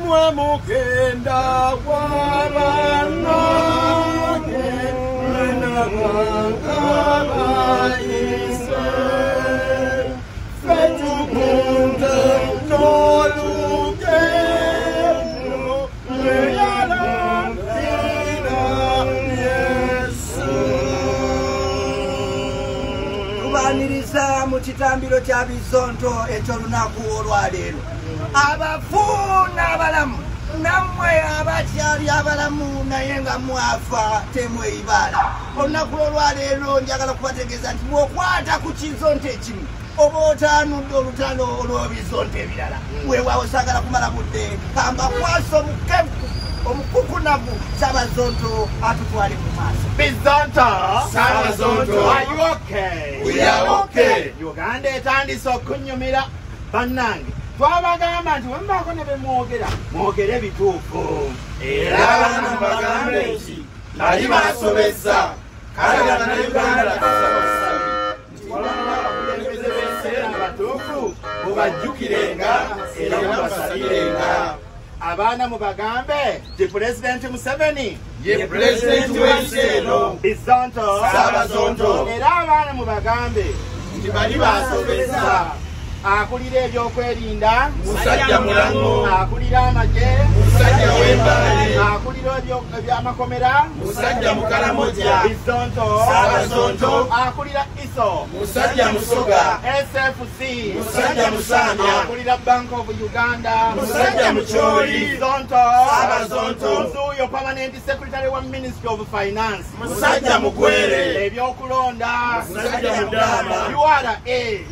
Mwe mugenda wabanange mwenakabayise fetukunde n'olugendo lweyalandira Yesu. Tubaniriza mu kitambiro kya Bizonto eky'olunaku olwaleero. Abafu n'abalamu, nammwe abakyali abalamu naye nga mwafa temweyibaala. Olunaku olwaleero njagala kubategeeza nti bw'okwata ku kizonto ekimu oba otaanudde olutalo olw'ebizonto ebirala. Weewaawo saagala kumala budde, kambakwasa omukukunavu Ssabazonto atutwale mu maaso. Bizonto! Ssabazonto! Are you okay? We are okay. Uganda etandise okunyumira bannange. Twabagamba nti bwe mubaako ne bemwogera mwogere bituufu. Era abaana mubagambe nti bali basobezza, kale Bannayuganda tusaba busabi nti wabanga abakulembeze b'ensi eno batuufu mubajjukirenga era mubasabirenga. Abaana mubagambe nti Pulezidenti Museveni ye pulezidenti w'ensi eno. Bizonto! Ssabazonto! Era abaana mubagambe nti bali basobezza. Akulira ebyokwerinda musajja mulamu, akulira amagye musajja w'Embaale, akulira ebyamakomera musajja Mukalamoja. Bizonto! Ssabazonto! Akulira ISO musajja Musoga, SFC musajja Musamya, akulira Bank of Uganda musajja Mucholi. Bizonto! Ssabazonto! Nzuuyo Permanent Secretary wa Ministry of Finance musajja Mugwere, ebyokulonda musajja Mudama, URA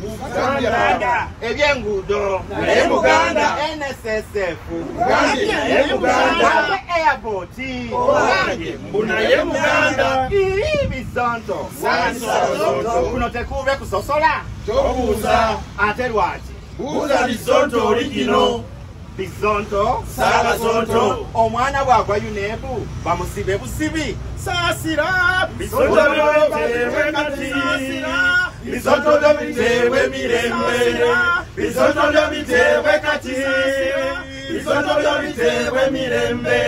musajja ebyenguudo naye Muganda, NSSF Muganda naye Muganda, ate airport owange mbu naye Muganda. Ii Bizonto! Ssabazonto! Kuno tekuube kusosola. Tobuuza. Ate lwaki? Buuza Bizonto oligino. Bizonto! Ssabazonto! Omwana bw'agwa UNEB bamusibe busibi. Saasira! Bizonto byoteebwe kati, Bizonto byo biteebwe mirembe, Bizonto byo biteebwe kati, Bizonto byo biteebwe mirembe.